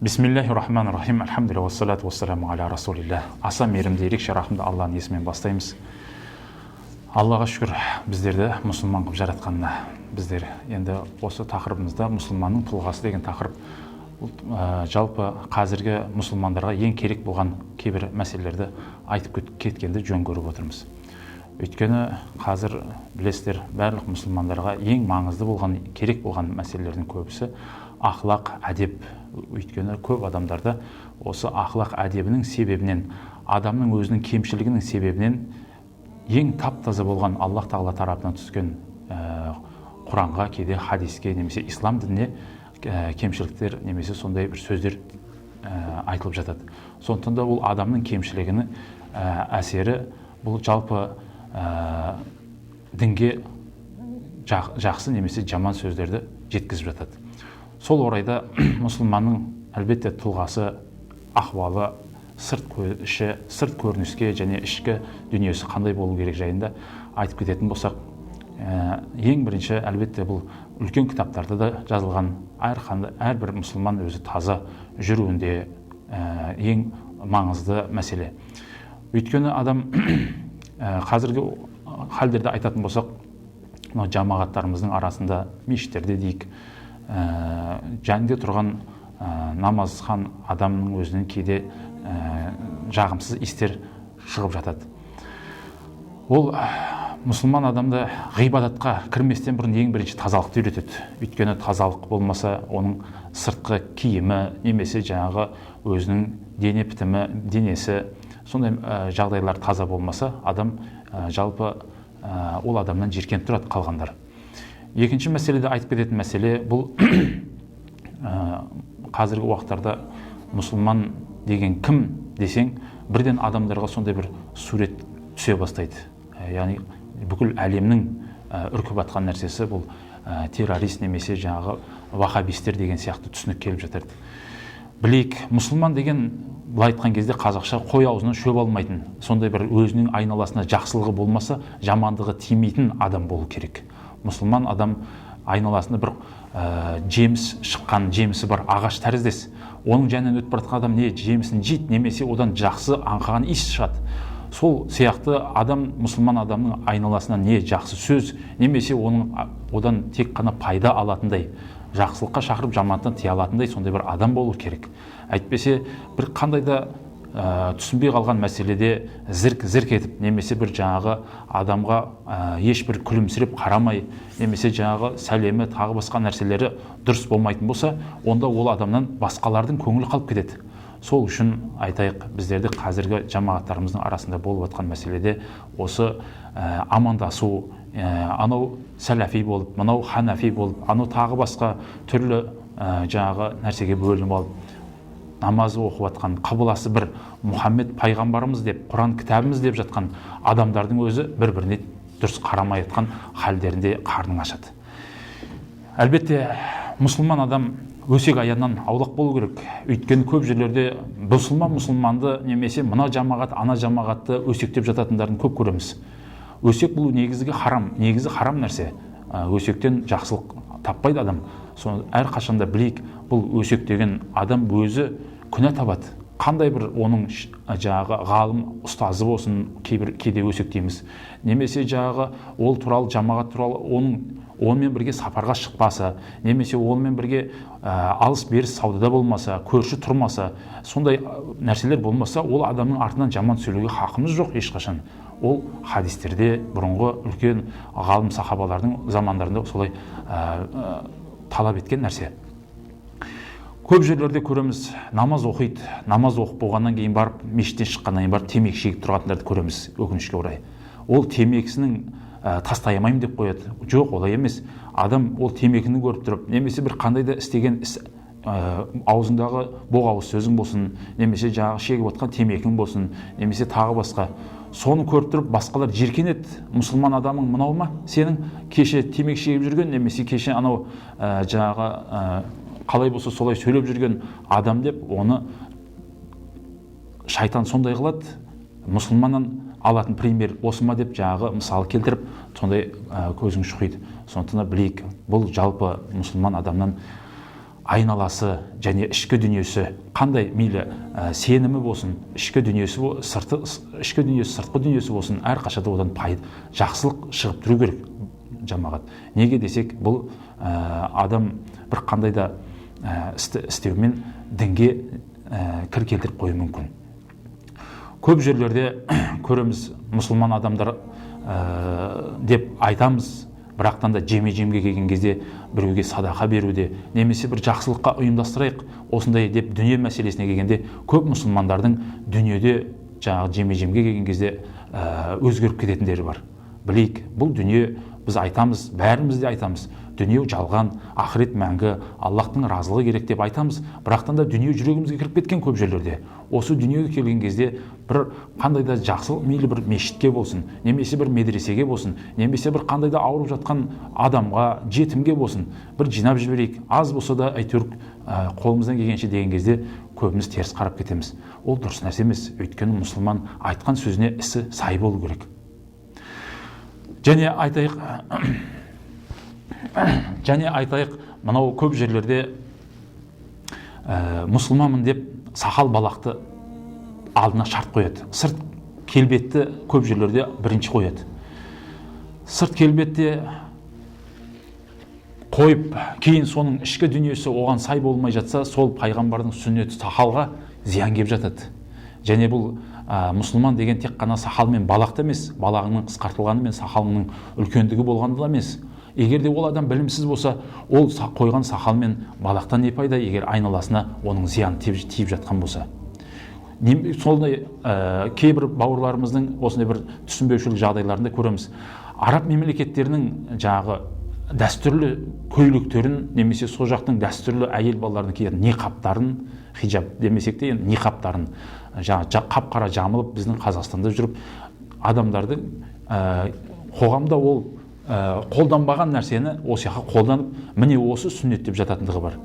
Бисмиллахи рахмани рахим. Альхамдулилля, уассалату уассаламу аля расулилля. Аса мейірімді, ерекше рахымды Алланың есімімен бастаймыз. Аллаға шүкір, біздерді мұсылман қылып жаратқанына. Біздер енді осы тақырыбымызда мұсылманның тұлғасы деген тақырып. Бұл, жалпы қазіргі мұсылмандарға ең керек болған кейбір мәселелерді айтып кеткенді жөн көріп отырмыз. Өйткені қазір білесіздер, барлық мұсылмандарға ең маңызды болған, керек болған мәселелердің көбісі ақлақ, әдеп. Өйткені көп адамдарда осы ақлақ әдебінің себебінен, адамның өзінің кемшілігінің себебінен ең тап-таза болған Аллах Тағала тарапынан түскен Құранға, кейде хадиске немесе ислам дініне кемшіліктер немесе сондай бір сөздер айтылып жатады. Сондықтан да ол адамның кемшілігінің әсері бұл жалпы дінге жақсы немесе жаман сөздерді жеткізіп жатады. Сол орайда мұсылманның әлбетте тұлғасы, ахуалы, сырт іші, сырт көрініске және ішкі дүниесі қандай болу керек жайында айтып кететін болсақ, ең бірінші әлбетте бұл үлкен кітаптарда да жазылған, әрбір мұсылман өзі таза жүруінде ең маңызды мәселе. Өйткені адам қазіргі халдерде айтатын болсақ, мынау жамағаттарымыздың арасында, мешіттерде дейік, жанында тұрған намазхан адамның өзінен кейде жағымсыз иістер шығып жатады. Ол мұсылман адамды ғибадатқа кірместен бұрын ең бірінші тазалықты үйретеді. Өйткені тазалық болмаса, оның сыртқы киімі немесе жаңағы өзінің дене бітімі, денесі сондай жағдайлар таза болмаса, адам жалпы ол адамнан жиіркеніп тұрады қалғандар. Екінші мәселеде айтып кететін мәселе бұл қазіргі уақыттарда мұсылман деген кім десең, бірден адамдарға сондай бір сурет түсе бастайды. Яғни бүкіл әлемнің үркіп атқан нәрсесі бұл террорист немесе жаңағы ваххабистер деген сияқты түсінік келіп жатады. Білейік, мұсылман деген былай айтқан кезде қазақша қой аузынан шөп алмайтын, сондай бір өзінің айналасына жақсылығы болмаса, жамандығы тимейтін адам болу керек. Мұсылман адам айналасында бір жеміс шыққан, жемісі бар ағаш тәріздес. Оның жанынан өтіп бара жатқан адам не жемісін жейді немесе одан жақсы аңқыған иіс шығады. Сол сияқты адам, мұсылман адамның айналасынан не жақсы сөз немесе оның одан тек қана пайда алатындай, жақсылыққа шақырып, жамандықтан тыя алатындай сондай бір адам болу керек. Әйтпесе бір қандай да түсінбей қалған мәселеде зірк зірк етіп немесе бір жаңағы адамға ешбір күлімсіреп қарамай немесе жаңағы сәлемі, тағы басқа нәрселері дұрыс болмайтын болса, онда ол адамнан басқалардың көңілі қалып кетеді. Сол үшін айтайық, біздерді қазіргі жамағаттарымыздың арасында болып жатқан мәселеде осы амандасу, анау сәләфи болып, мынау ханафи болып, анау тағы басқа түрлі жаңағы нәрсеге бөлініп алып, намаз оқып жатқан, қыбыласы бір Мұхаммед пайғамбарымыз деп, Құран кітабымыз деп жатқан адамдардың өзі бір біріне дұрыс қарамай жатқан халдерінде қарның ашады. Әлбетте, мұсылман адам өсек аяннан аулақ болу керек. Өйткені көп жерлерде мұсылман мұсылманды немесе мына жамағат ана жамағатты өсектеп жататындарын көп көреміз. Өсек бұл негізгі харам, негізі харам нәрсе. Өсектен жақсылық таппайды адам. Соны әрқашанда білейік, бұл өсек деген адам өзі күнә табады. Қандай бір оның жаңағы ғалым ұстазы болсын, кейбір кейде өсектейміз немесе жаңағы ол туралы, жамағат туралы, оның онымен бірге сапарға шықпаса немесе онымен бірге алыс беріс саудада болмаса, көрші тұрмаса, сондай нәрселер болмаса, ол адамның артынан жаман сөйлеуге хақымыз жоқ ешқашан. Ол хадистерде бұрынғы үлкен ғалым сахабалардың замандарында солай талап еткен нәрсе. Көп жерлерде көреміз, намаз оқиды, намаз оқып болғаннан кейін барып, мешіттен шыққаннан кейін барып темекі шегіп тұратындарды көреміз. Өкінішке орай, ол темекісінің тастай алмаймын деп қояды. Жоқ, олай емес. Адам ол темекіні көріп тұрып немесе бір қандай да істеген іс, аузындағы боғауыз сөзің болсын немесе жаңағы шегіп отқан темекің болсын немесе тағы басқа, соны көріп тұрып басқалар жиіркенеді. Мұсылман адамың мынау ма сенің кеше темекі шегіп жүрген немесе кеше анау жаңағы қалай болса солай сөйлеп жүрген адам деп, оны шайтан сондай қылады. Мұсылманнан алатын пример осы ма деп жаңағы мысал келтіріп, сондай көзің шұқиды. Сондықтан да білейік, бұл жалпы мұсылман адамнан айналасы және ішкі дүниесі қандай, мейлі сенімі болсын, ішкі дүниесі, сырты, ішкі дүниесі, сыртқы дүниесі болсын, әрқашанда одан пайда, жақсылық шығып тұру керек, жамағат. Неге десек, бұл адам бір қандай да істі істеумен дінге кір келтіріп қоюы мүмкін. Көп жерлерде көреміз, мұсылман адамдар деп айтамыз, бірақтан да жеме жемге келген кезде біреуге садақа беруде немесе бір жақсылыққа ұйымдастырайық осындай деп дүние мәселесіне келгенде, көп мұсылмандардың дүниеде жаңағы жеме жемге келген кезде өзгеріп кететіндері бар. Білейік, бұл дүние, біз айтамыз, бәріміз де айтамыз, дүние жалған, ақырет мәңгі, Аллахтың разылығы керек деп айтамыз. Бірақтан да дүние жүрегімізге кіріп кеткен көп жерлерде. Осы дүниеге келген кезде бір қандай да жақсылық, мейлі бір мешітке болсын, немесе бір медресеге болсын, немесе бір қандай да ауырып жатқан адамға, жетімге болсын, бір жинап жіберейік, аз болса да, әйтеуір қолымыздан келгенше деген кезде, көбіміз теріс қарап кетеміз. Ол дұрыс нәрсе емес, өйткені мұсылман айтқан сөзіне ісі сай болу керек. Және айтайық, мынау көп жерлерде мұсылманмын деп сақал балақты алдына шарт қояды. Сырт келбетті көп жерлерде бірінші қояды. Сырт келбетте қойып, кейін соның ішкі дүниесі оған сай болмай жатса, сол пайғамбардың сүннеті сақалға зиян келіп жатады. Және бұл мұсылман деген тек қана сақал мен балақты емес, балағының қысқартылғаны мен сақалының үлкендігі болғаны да емес. Егер де ол адам білімсіз болса, ол қойған сақал мен балақтан не пайда, егер айналасына оның зияны тиіп жатқан болса? Сондай кейбір бауырларымыздың осындай бір түсінбеушілік жағдайларында көреміз: араб мемлекеттерінің жаңағы дәстүрлі көйлектерін немесе сол жақтың дәстүрлі әйел балаларының киетін ниқаптарын, хиджаб демесек те енді, ниқаптарын жаңағы қап қара жамылып, біздің Қазақстанда жүріп, адамдардың қоғамда ол қолданбаған нәрсені осы жаққа қолданып, міне, осы сүннет деп жататындығы бар.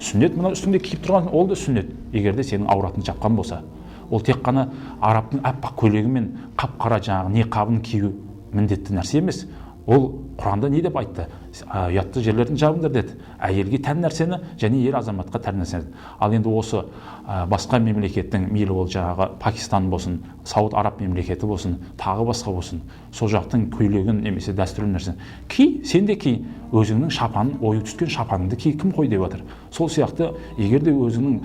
Сүннет мына үстіңде киіп тұрған, ол да сүннет, егер де сенің ауратыңды жапқан болса. Ол тек қана арабтың аппақ көйлегі мен қап қара жаңағы ниқабын кию міндетті нәрсе емес. Ол Құранда не деп айтты? Ұятты жерлерін жабыңдар деді, әйелге тән нәрсені және ер азаматқа тән нәрсені. Ал енді осы басқа мемлекеттің, мейлі ол жаңағы Пакистан болсын, Сауд Араб мемлекеті болсын, тағы басқа болсын, сол жақтың көйлегін немесе дәстүрлі нәрсені ки, сен де ки, өзіңнің шапанын, ою түскен шапаныңды ки, кім қой деп жатыр? Сол сияқты, егер де өзіңнің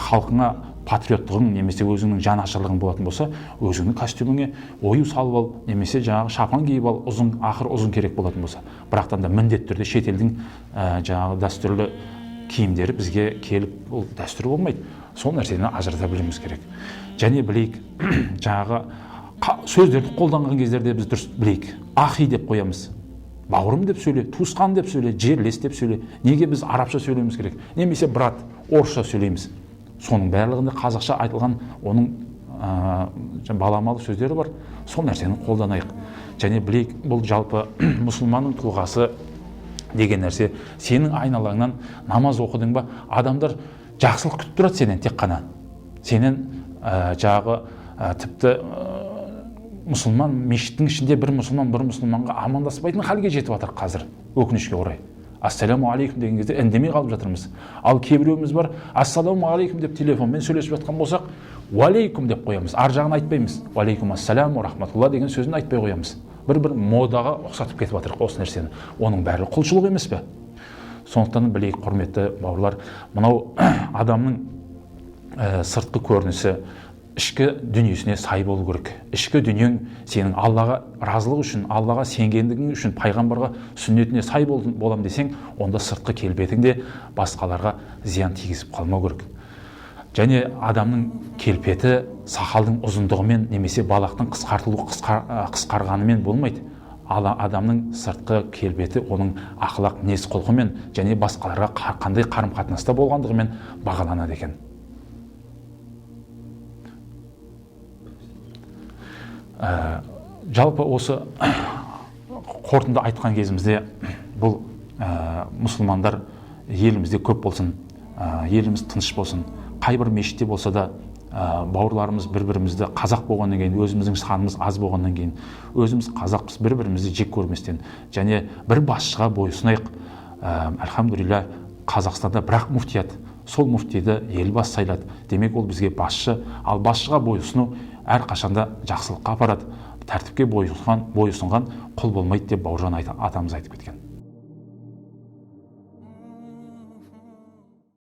халқыңа патриоттығың немесе өзіңнің жанашырлығың болатын болса, өзіңнің костюміңе ою салып ал немесе жаңағы шапан киіп ал ұзын, ақыр ұзын керек болатын болса. Бірақтан да міндетті түрде шетелдің жаңағы дәстүрлі киімдері бізге келіп, ол дәстүр болмайды. Сол нәрсені ажырата білуіміз керек. Және білейік, жаңағы сөздерді қолданған кездерде біз дұрыс білейік. Ахи деп қоямыз, бауырым деп сөйле, туысқан деп сөйле, жерлес деп сөйле. Неге біз арабша сөйлеуіміз керек немесе брат, орысша сөйлейміз? Соның барлығында қазақша айтылған оның баламалы сөздері бар, сол нәрсені қолданайық. Және білейік, бұл жалпы мұсылманның тұлғасы деген нәрсе сенің айналаңнан намаз оқыдың ба, адамдар жақсылық күтіп тұрады сенен тек қана. Сенен жаңағы тіпті мұсылман мешіттің ішінде бір мұсылман бір мұсылманға амандаспайтын халге жетіп жатыр қазір, өкінішке орай. Ассалаумағалейкум деген кезде үндемей қалып жатырмыз. Ал кейбіреуіміз бар, ассалаумағалейкум деп телефонмен сөйлесіп жатқан болсақ, уалейкум деп қоямыз, ар жағын айтпаймыз, уалейкум ассалам рахматулла деген сөзін айтпай қоямыз. Бір модаға ұқсатып кетіп жатырық осы нәрсені. Оның бәрі құлшылық емес пе? Сондықтан білейік, құрметті бауырлар, мынау адамның сыртқы көрінісі ішкі дүниесіне сай болу керек. Ішкі дүниең сенің Аллаға разылық үшін, Аллаға сенгендігің үшін, пайғамбарға сүннетіне сай болам десең, онда сыртқы келбетің де басқаларға зиян тигізіп қалмау керек. Және адамның келбеті сақалдың ұзындығымен немесе балақтың қысқартылу қысқарғанымен болмайды. Ал адамның сыртқы келбеті оның ақылақ мінез құлқымен және басқаларға қандай қарым қатынаста болғандығымен бағаланады екен. Жалпы осы қорытынды айтқан кезімізде, бұл мұсылмандар елімізде көп болсын, еліміз тыныш болсын. Қай бір мешітте болса да, бауырларымыз, бір бірімізді қазақ болғаннан кейін, өзіміздің санымыз аз болғаннан кейін, өзіміз қазақпыз, бір бірімізді жек көрместен және бір басшыға бойұсынайық. Альхамдулилля, Қазақстанда бірақ муфтият, сол муфтиді Елбасы сайлады. Демек, ол бізге басшы. Ал басшыға бойұсыну әрқашанда жақсылыққа апарады. Тәртіпке бойұсынған құл болмайды деп Бауыржан атамыз айтып кеткен.